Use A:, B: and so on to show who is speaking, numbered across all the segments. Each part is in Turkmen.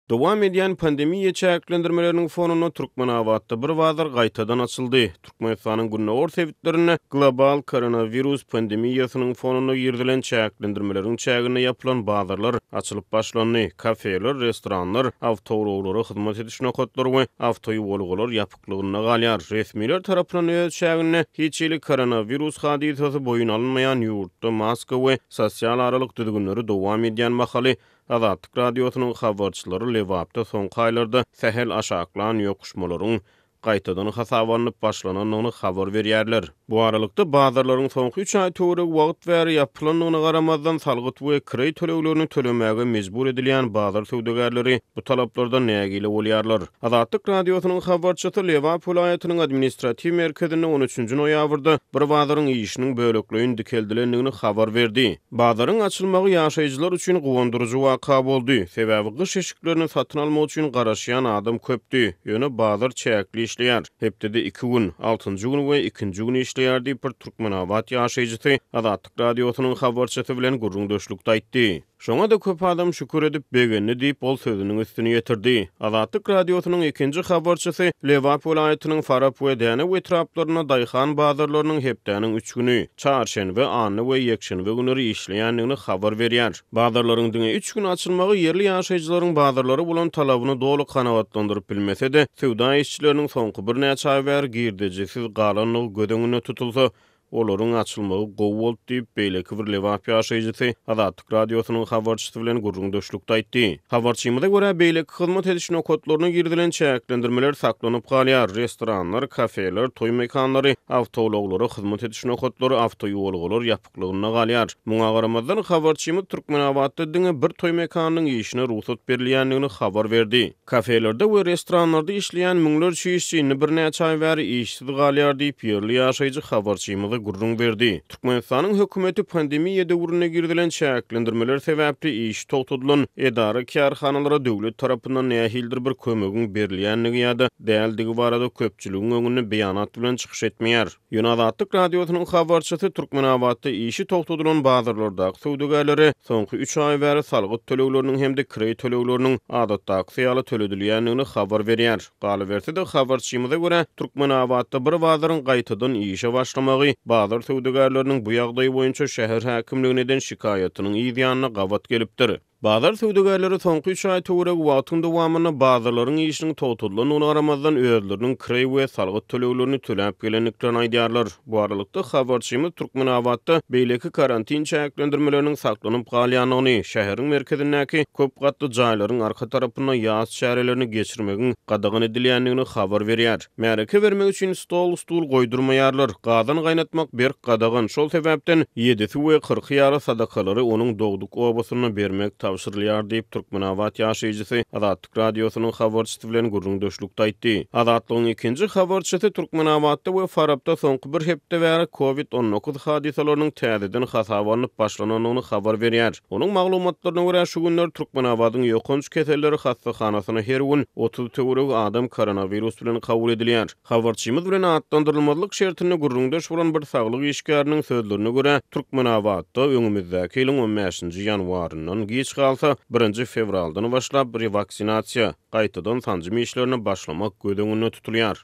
A: Dowam edýän pandemiýa çäklendirmeleriniň fonunda Türkmenabatda bir bazar gaýtadan açyldy. Türkmenistanyň gündogar sebitlerinde global koronawirus pandemiýasynyň fonunda girizilen çäklendirmeleriň çäginde ýapylan bazarlar açylyp başlandy. Kafeler, restoranlar, awtoulaglara hyzmat ediş nokatlary we awtoýuwalgalar ýapyklygynda galýar. Resmiler tarapyndan öz çäginde hiç hili koronawirus hadysasy boýun alynmaýan ýurtda maska we sosial aralyk düzgünleri dowam edýän mahaly Azatlyk Radiosynyň habarçylary Lebapda soňky aýlarda sähel aşaklan ýokuşmalaryň gaýtadan hasaba alnyp başlanandygyny habar berýärler. Bu aralykda, bazarlaryň soňky üç aý töweregi wagt bäri ýapylandygyna garamazdan, salgyt we kireý töleglerini tölemäge mejbur edilýän bazar söwdagärleri bu talaplardan nägile bolýarlar. Azatlyk Radiosynyň habarçysy Lebap welaýatynyň administratiw merkezinde on üçünji noýabrda bir bazaryň işiniň bölekleýin dikeldilendigini habar berdi. Bazaryň açylmagy ýaşaýjylar üçin guwandyryjy waka boldy. Sebäbi gyş eşiklerini satyn almak üçin garaşýan adam köpdi. Ýöne bazar çäkli işleýär. Hepdede iki gün, altynjy gün we ikinji gün işleýär diýip, bir türkmenabat ýaşaýjysy Azatlyk Radiosynyň habarçysy bilen gürrüňdeşlikde aýtdy. Şoňa-da köp adam şükür edip, begendi diýip, ol sözüniň üstüni ýetirdi. Azatlyk Radiosynyň ikinji habarçysy Lebap welaýatynyň Farap we Dänew etraplarynda daýhan bazarlarynyň hepdäniň üç güni, çarşenbe, anna we ýekşenbe günleri işleýändigini habar berýär. Bazarlaryň diňe üç gün açylmagy ýerli ýaşaýjylaryň bazarlara bolan talabyny doly kanagatlandyryp bilmese-de, söwda işçileriniň soňky birnäçe aý bäri girdejisiz galandygy göz öňünde tutulsa, Olaryň açylmagy gowy boldy diýip, beýleki bir lebap ýaşaýjysy Azatlyk Radiosynyň habarçysy bilen gürrüňdeşlikde aýtdy. Habarçymyza görä, beýleki hyzmat ediş nokatlaryna girizilen çäklendirmeler saklanyp galýar, restoranlar, kafeler, toý mekanlary, awtoulaglara hyzmat ediş nokatlary, awtoýuwalgalar ýapyklygynda galýar. Muňa garamazdan, habarçymyz Türkmenabatda diňe bir toý mekanynyň işine rugsat berilýändigini habar berdi. Kafelerde we restoranlarda işleýän müňlerçe işçi indi birnäçe aý bäri işsiz galýar diýip, ýerli ýaşaýjy habarçymyza gürrüň berdi. Türkmenistanyň hökümeti pandemiýa döwründe girizilen çäklendirmeler sebäpli işi togtadylan edara-kärhanalara döwlet tarapyndan nähilidir bir kömegiň berilýändigi ýa-da däldigi barada köpçüligiň öňünde beýanat bilen çykyş etmeýär. Ýöne Azatlyk Radiosynyň habarçysy Türkmenabatda işi togtadylan bazarlardaky söwdagärlere soňky üç aý bäri salgyt tölegleriniň hem-de kireý tölegleriniň adatdakysy ýaly töledilýändigini habar berýär. Galyberse-de, habarçymyza görä, Türkmenabatda bir bazaryň gaýtadan işe başlamagy bazar söwdagärleriniň bu ýagdaý boýunça şäher häkimligine eden şikaýatynyň yz ýanyna gabat gelipdir. Bazar söwdagärleri soňky üç aý töweregi wagtyň dowamynda bazarlaryň işiniň togtadylandygyna garamazdan, özleriniň kireý we salgyt töleglerini töläp gelendiklerini aýdýarlar. Bu aralykda, habarçymyz Türkmenabatda beýleki karantin çäklendirmeleriniň saklanyp galýandygyny, şäheriň merkezindäki köp gatly jaýlaryň arka tarapynda ýas çärelerini geçirmegiň gadagan edilýändigini habar berýär. Märeke bermek üçin stol-stul goýdurmaýarlar. Gazan gaýnatmak berk gadagan. Şol sebäpden, ýedisi we kyrky ýaly sadakalary onuň dogduk obasynda bermek tabşyrylýar diýip, Türkmenabat ýaşaýjysy Azatlyk Radiosynyň habarçysy bilen gürrüňdeşlikde aýtdy. Azatlygyň ikinji habarçysy Türkmenabatda we Farapda soňky bir hepde bäri Covid 19 hadysalarynyň täzeden hasaba alnyp başlanandygyny habar berýär. Onuň maglumatlaryna görä, şu günler Türkmenabadyň ýokanç keselleri hassahanasyna her gün 30 töweregi adam koronawirus bilen kabul edilýär. Habarçymyz bilen atlandyrylmazlyk şertinde gürrüňdeş bolan bir saglyk işgäriniň sözlerine görä, Türkmenabatda öňümizdäki ýylyň on bäşinji ýanwaryndan, giç galsa, birinji fewraldan başlap rewaksinasiýa, gaýtadan sanjym işlerine başlamak göz öňünde tutulýar.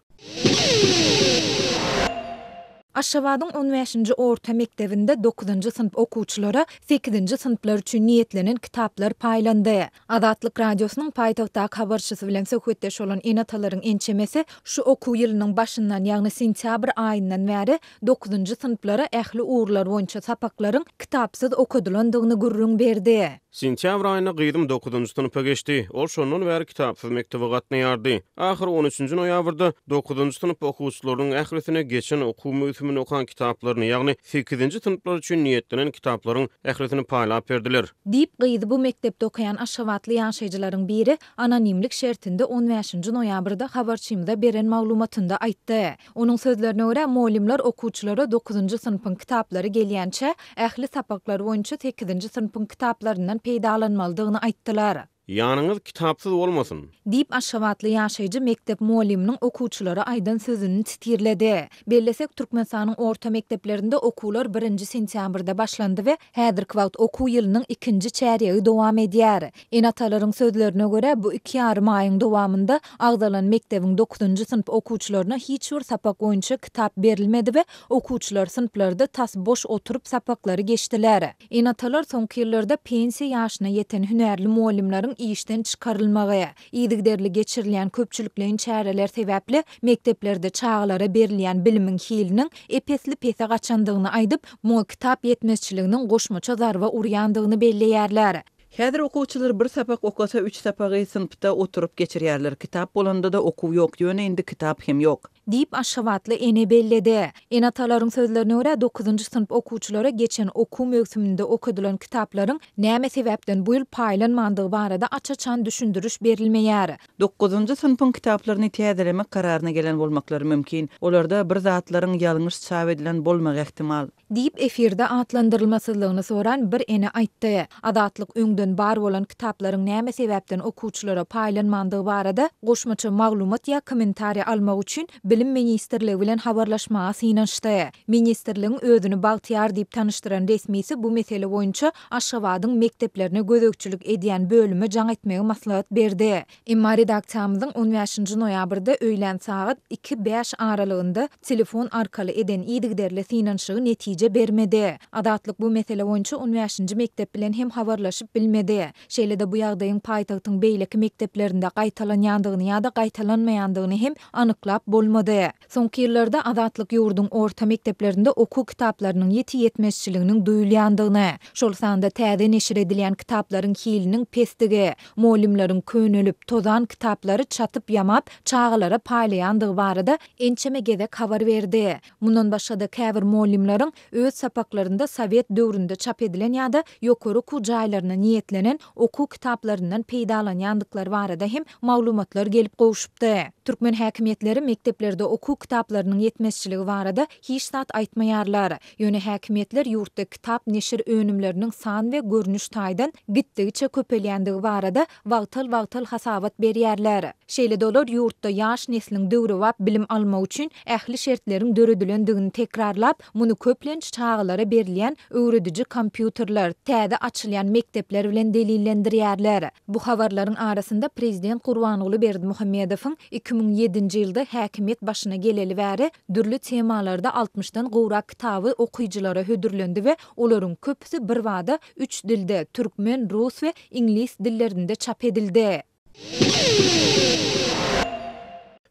B: Aşgabadyň on bäşinji orta mekdebinde dokuzynjy synp okuwçylara sekizinji synplar üçin niýetlenen kitaplar paýlandy. Azatlyk Radiosynyň paýtagtdaky habarçysy bilen söhbetdeş bolan ene-atalaryň ençemesi şu okuw ýylynyň başyndan, ýagny sentýabr aýyndan bäri dokuzynjy synplara ähli ugurlar boýunça sapaklaryň kitapsyz okadylandygyny gürrüň berdi.
A: Sentýabr aýynda gyzym dokuzynjy synpa geçdi. Ol şondan bäri kitapsyz mekdebe gatnaýardy. Ahyry on üçünji noýabrda dokuzynjy synp okuwçylarynyň ählisine geçen okuw möwsüminde okan kitaplaryny, ýagny sekizinji synplar üçin niýetlenen kitaplaryň ählisini paýlap berdiler.
B: Diýip, gyzy bu mekdepde okaýan aşgabatly ýaşaýjylaryň biri anonimlik şertinde on bäşinji noýabrda habarçymyza beren maglumatynda aýtdy. Onuň sözlerine görä, mugallymlar okuwçylara dokuzynjy synpyň kitaplary gelýänçä, ähli sapaklar boýunça sekizinji synpyň kitaplaryndan peýdalanmalydygyny aýtdylar.
A: Ýanyňyz kitapsyz bolmasyn!
B: Diýip, aşgabatly ýaşaýjy mekdep mugallymynyň okuwçylara aýdan sözüni titirledi. Bellesek, Türkmenistanyň orta mekdeplerinde okuwlar birinji sentýabrda başlandy we häzirki wagt okuw ýylynyň ikinji çärýegi dowam edýär. Ene-atalaryň sözlerine görä, bu iki ýarym aýyň dowamynda agzalan mekdebiň dokuzynjy synp okuwçylaryna hiç bir sapak boýunça kitap berilmedi we okuwçylar synplarda tas boş oturyp sapaklary geçdiler. Ene-atalar soňky ýyllarda pensiýa ýaşyna ýeten hünärli mugallymlaryň işden çykarylmagy, yzygiderli geçirilýän köpçülikleýin çäreler sebäpli mekdeplerde çagalara berilýän bilimiň hiliniň ep-esli pese gaçandygyny aýdyp, muňa kitap ýetmezçiliginiň goşmaça zarba urýandygyny belleýärler.
C: Häzir okuwçylar bir sapak okasa üç sapagy synpda oturyp geçirýärler. Kitap bolanda-da okuw ýok, ýöne indi kitap hem ýok.
B: Diýip, aşgabatly ene belledi. Ene-atalaryň sözlerine görä, dokuzynjy synp okuwçylara geçen okuw möwsüminde okadylan kitaplaryň näme sebäpden bu ýyl paýlanmandygy barada aç-açan düşündiriş berilmeýär.
C: Dokuzynjy synpyň kitaplaryny täzelemek kararyna gelen bolmaklary mümkin. Olarda bir zatlaryň ýalňyş çap edilen bolmagy ähtimal.
B: Diýip, efirde atlandyrylmasyzlygyny soran bir ene aýtdy. Azatlyk öňden bar bolan kitaplaryň näme sebäpden okuwçylara paýlanmandygy barada goşmaça maglumat ýa kommentariý almak üçin Bilim ministrligi bilen habarlaşmaga synanyşdy. Ministrligiň özüni Bagtyýar diýip tanyşdyran resmisi bu mesele boýunça Aşgabadyň mekdeplerine gözegçilik edýän bölüme jaň etmegi maslahat berdi. Emma redaksiýamyzyň on bäşinji noýabrda öýlän sagat iki, bäş aralygynda telefon arkaly eden yzygiderli synanyşygy netije bermedi. Azatlyk bu mesele boýunça on bäşinji mekdep bilen hem habarlaşyp bilmedi. Şeýle-de bu ýagdaýyň paýtagtyň beýleki mekdeplerinde gaýtalanýandygyny ýa-da gaýtalanmaýandygyny hem anyklap bolmady. Soňky ýyllarda Azatlyk ýurduň orta mekdeplerinde okuw kitaplarynyň ýiti ýetmezçiliginiň duýulýandygyny, şol sanda täze neşir edilýän kitaplaryň hiliniň pesdigi, mugallymlaryň könelip, tozan kitaplary çatyp-ýamap çagalara paýlaýandygy barada ençeme gezek habar berdi. Mundan başga-da käbir mugallymlaryň öz sapaklarynda sowet döwründe çap edilen ýa-da ýokary okuw jaýlaryna niýetlenen okuw kitaplaryndan peýdalanýandyklary barada hem maglumatlar gelip gowşupdy. Türkmen häkimiýetleri mekdeplerde okuw kitaplarynyň ýetmezçiligi barada hiç zat aýtmaýarlar. Ýöne häkimiýetler ýurtda kitap neşir önümleriniň san we görnüş taýdan gitdigiçe köpelýändigi barada wagtal-wagtal hasabat berýärler. Şeýle-de olar ýurtda ýaş nesliň döwrebap bilim almagy üçin ähli şertleriň döredilendigini tekrarlap, muny köplenç çagalara berilýän öwrediji kompýuterler, täze açylýan mekdepler bilen delillendirýärler. Bu habarlaryň arasynda prezident Gurbanguly Berdimuhamedowyň 2007-nji ýylda häkimiýet başyna geleli bäri dürli temalarda altmyşdan gowrak kitaby okyjylara hödürlendi we olaryň köpüsi birbada üç dilde, türkmen, rus we iňlis dillerinde çap edildi.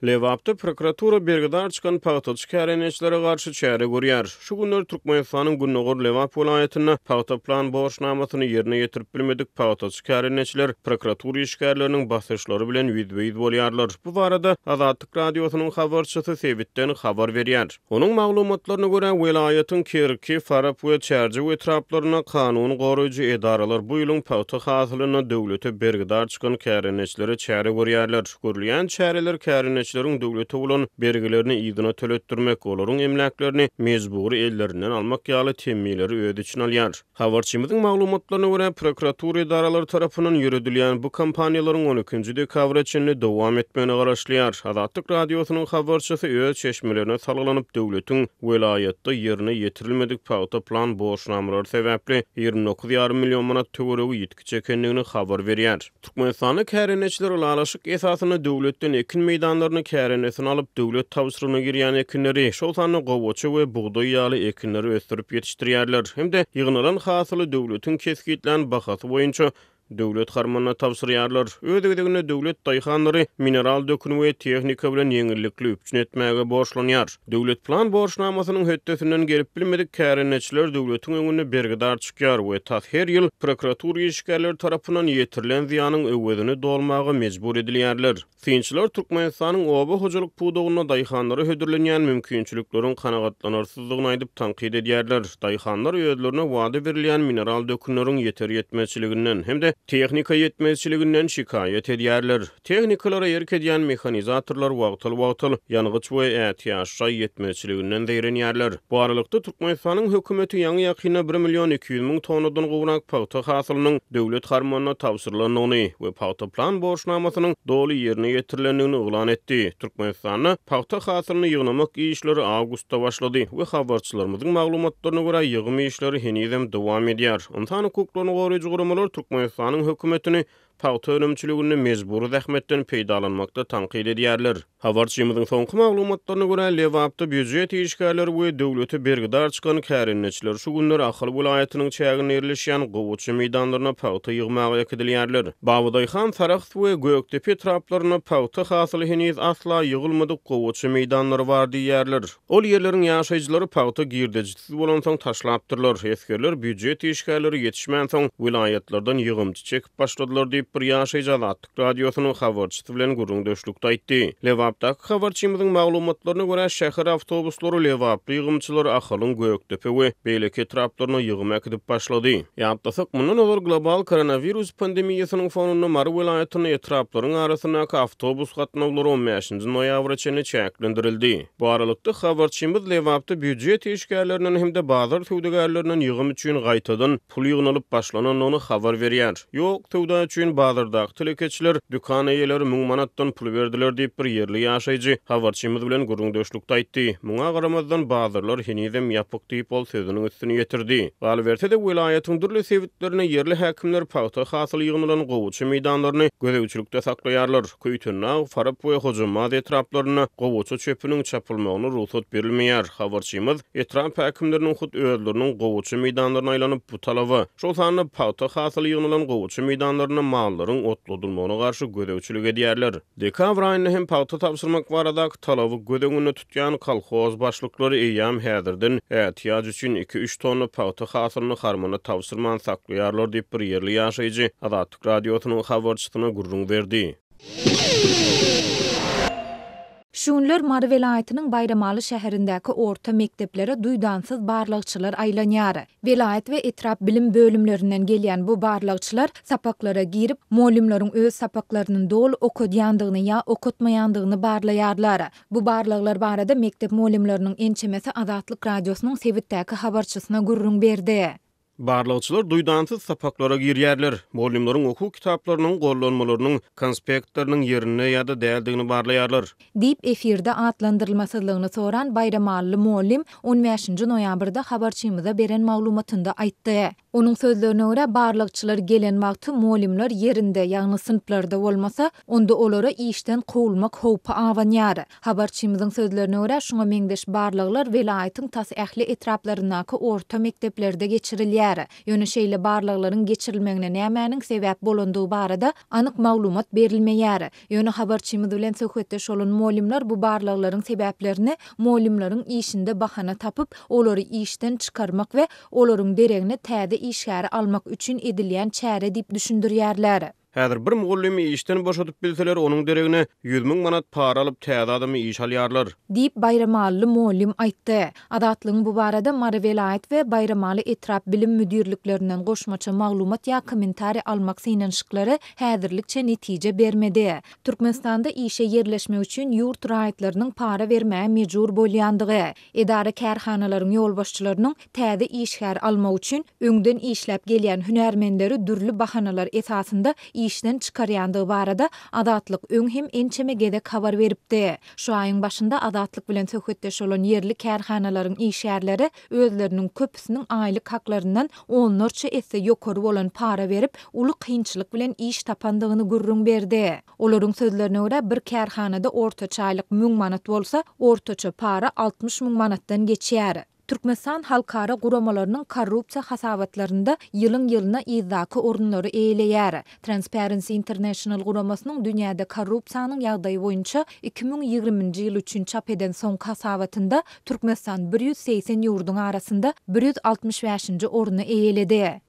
A: Lebapda prokuratura bergidar çykan pagtaçy kärendeçilere garşy çäre görýär. Şu günler Türkmenistanyň gündogar Lebap welaýatynda pagta plan borçnamasyny ýerine ýetirip bilmedik pagtaçy kärendeçiler prokuratura işgärleriniň basyşlary bilen ýüzbe-ýüz bolýarlar. Bu barada Azatlyk Radiosynyň habarçysy sebitden habar berýär. Onuň maglumatlaryna görä, welaýatyň Kerki, Farap we Çärjew etraplarynda kanun goraýjy edaralar bu ýylyň pagta hasylynda döwlete bergidar çykan kärendeçilere çäre görýärler. Görülýän çäreler kärendeçileriň döwlete bolan bergilerini yzyna töletdirmek, olaryň emläklerini mejbury ellerinden almak ýaly temmileri öz içine alýar. Habarçymyzyň maglumatlaryna görä, prokuratura edaralary tarapyndan ýöredilýän bu kampaniýalaryň on ikinji dekabra çenli dowam etmegine garaşylýar. Azatlyk Radiosynyň habarçysy öz çeşmelerine salgylanyp, döwletiň welaýatda ýerine ýetirilmedik pagta plan borçnamalary sebäpli 29 ýarym million manat töweregi ýitgi çekendigini habar berýär. Türkmenistanda kärendeçiler ylalaşyk esasynda döwletden ekin meýdanlaryny kärendesine alyp, döwlet tabşyrygyna girýän ekinleri, şol sanda gowaça we bugdaý ýaly ekinleri ösdürip ýetişdirýärler hem-de ýygnalan hasyly döwletiň kesgitlän bahasy boýunça döwlet harmanyna tabşyrýarlar. Öz gezeginde döwlet daýhanlary mineral dökün we tehnika bilen ýeňillikli üpjün etmäge borçlanýar. Döwlet plan borçnamasynyň hötdesinden gelip bilmedik kärendeçiler döwletiň öňünde bergidar çykýar we tas her ýyl prokuratura işgärleri tarapyndan ýetirilen zyýanyň öwezini dolmaga mejbur edilýärler. Synçylar Türkmenistanyň oba hojalyk pudagynda daýhanlara hödürlenýän mümkinçilikleriň kanagatlanarsyzdygyny aýdyp tankyt edýärler. Daýhanlar özlerine wada berilýän mineral dökünleriň ýeter-ýetmezçiliginden hem-de. işlerinde tehnika ýetmezçiliginden şikaýat edýärler. Tehnikalara erk edýän mehanizatorlar wagtal-wagtal ýangyç we ätiýaç şaý ýetmezçiliginden zeýrenýärler. Bu aralykda, Türkmenistanyň hökümeti ýaňy-ýakynda bir million 200 müňtonnadan gowrak pagta hasylynyň döwlet harmanyna tabşyrylandygyny we pagta plan borçnamasynyň doly ýerine ýetirilendigini yglan etdi. Türkmenistanda pagta hasylyny ýygnamak işleri awgustda başlady we habarçylarymyzyň maglumatlaryna görä, ýygym işleri henizem dowam edýär. Ynsan hukuklaryny goraýjy guramalar Türkmenistanyň hökümetini pagta önümçiliginde mejbury zähmetden peýdalanmakda tankyt edýärler. Habarçymyzyň soňky maglumatlaryna görä, Lebapda býujet işgärleri we döwlete bergidar çykan kärendeçiler şu günler Ahal welaýatynyň çäginde ýerleşýän gowaça meýdanlaryna pagta ýygmaga äkidilýärler. Babadaýhan, Sarahs we Gökdepe etraplarynda pagta hasyly heniz asla ýygylmadyk gowaça meýdanlary bar diýýärler. Ol ýerleriň ýaşaýjylary pagta girdejisiz bolansoň taşlapdyrlar. Esgerler, býujet işgärleri ýetişmänsoň, welaýatlardan ýygymçy çekip başladylar diýip, bir ýaşaýjy Azatlyk Radiosynyň habarçysy bilen gürrüňdeşlikde aýtdy. Lebapdaky habarçymyzyň maglumatlaryna görä, şäher awtobuslary lebaply ýygymçylary Ahalyň Gökdepe we beýleki etraplaryna ýygym äkidip başlady. Ýatlasak, mundan ozal global koronawirus pandemiýasynyň fonunda Mary welaýatynda etraplaryň arasyndaky awtobus gatnawlary on bäşinji noýabra çenli çäklendirildi. Bu aralykda, habarçymyz Lebapda býujet işgärlerinden hem-de bazar söwdagärlerinden ýygym üçin gaýtadan pul ýygnalyp başlanandygyny habar berýär. Ýok, söwda üçin bazardaky telekeçiler, dükan eýeleri müň manatdan pul berdiler diýip, bir ýerli ýaşaýjy habarçymyz bilen gürrüňdeşlikde aýtdy. Muňa garamazdan, bazarlar henizem ýapyk diýip, ol sözüniň üstüni ýetirdi. Galyberse-de, welaýatyň dürli sebitlerinde ýerli häkimler pagta hasyly ýygnalan gowaça meýdanlaryny gözegçilikde saklaýarlar. Köýtendag, Farap we Hojambaz etraplarynda gowaça çöpüniň çapylmagyna rugsat berilmeýär. Habarçymyz etrap häkimleriniň hut özleriniň gowaça meýdanlaryna aýlanyp, bu talaba, şol sanda pagta hasyly ýygnalan gowaça meýdanlarynda mallaryň otladylmagyna garşy gözegçilik edýärler. Dekabr aýynda hem pagta tabşyrmak baradaky talaby göz öňünde tutýan kolhoz başlyklary eýýäm häzirden ätiýaç üçin iki-üç tonna pagta hasylyny harmana tabşyrman saklaýarlar diýip, bir ýerli ýaşaýjy Azatlyk Radiosynyň habarçysyna gürrüň berdi.
B: Şu günler Mary welaýatynyň Baýramaly şäherindäki orta mekdeplere duýdansyz barlagçylar aýlanýar. Welaýat we etrap bilim bölümlerinden gelýän bu barlagçylar sapaklara girip, mugallymlaryň öz sapaklaryny doly okadýandygyny ýa okatmaýandygyny barlaýarlar. Bu barlaglar barada mekdep mugallymlarynyň ençemesi Azatlyk Radiosynyň sebitdäki habarçysyna gürrüň berdi.
A: Barlagçylar duýdansyz sapaklara girýärler, mugallymlaryň okuw kitaplarynyň, gollanmalarynyň, konspektleriniň ýerinde ýa-da däldigini barlaýarlar.
B: Diýip, efirde atlandyrylmasyzlygyny soran baýramally mugallym on bäşinji noýabrda habarçymyza beren maglumatynda aýtdy. Onuň sözlerine görä, barlagçylar gelen wagty mugallymlar ýerinde, ýagny synplarda bolmasa, onda olara işden kowulmak howpy abanýar. Habarçymyzyň sözlerine görä, şuňa meňzeş barlaglar welaýatyň tas ähli etraplaryndaky orta mekdeplerde geçirilýär. Ýöne şeýle barlaglaryň geçirilmegine nämäniň sebäp bolandygy barada anyk maglumat berilmeýär. Ýöne habarçymyz bilen söhbetdeş bolan mugallymlar bu barlaglaryň sebäplerini mugallymlaryň işinde bahana tapyp, olary işden çykarmak we olaryň deregine täze işgäri almak üçin edilýän çäre diýip düşündirýärler.
A: Häzir bir mugallymy işden boşadyp bilseler, onuň deregine 100 mün manat para alyp, täze adamy işe alýarlar.
B: Diýip, baýramalyly mugallym aýtdy. Azatlygyň bu barada Mary welaýat we Baýramaly etrap bilim müdirliklerinden goşmaça maglumat ýa kommentariý almak synanyşyklary häzirlikçe netije bermedi. Türkmenistanda işe ýerleşmek üçin ýurt raýatlarynyň para bermäge mejbur bolýandygy, edara-kärhanalaryň ýolbaşçylarynyň täze işgär almak üçin öňden işläp gelýän hünärmenleri dürli bahanalar esasynda işden çykarýandygy barada Azatlyk öň hem ençeme gezek habar beripdi. Şu aýyň başynda Azatlyk bilen söhbetdeş bolan ýerli kärhanalaryň işgärleri özleriniň köpüsiniň aýlyk haklaryndan onlarça esse ýokary bolan para berip, uly kynçylyk bilen iş tapandygyny gürrüň berdi. Olaryň sözlerine görä, bir kärhanada ortaça aýlyk müň manat bolsa, ortaça para 60 müň manatdan geçýär. Türkmenistan halkara guramalarynyň korrupsiýa hasabatlarynda ýylyň-ýylyna yzdaky orunlary eýeleýär. Transparency International guramasynyň dünýäde korrupsiýanyň ýagdaýy boýunça 2020-nji ýyl üçin çap eden soňky hasabatynda Türkmenistan 180 ýurduň arasynda 165-nji orny eýeledi.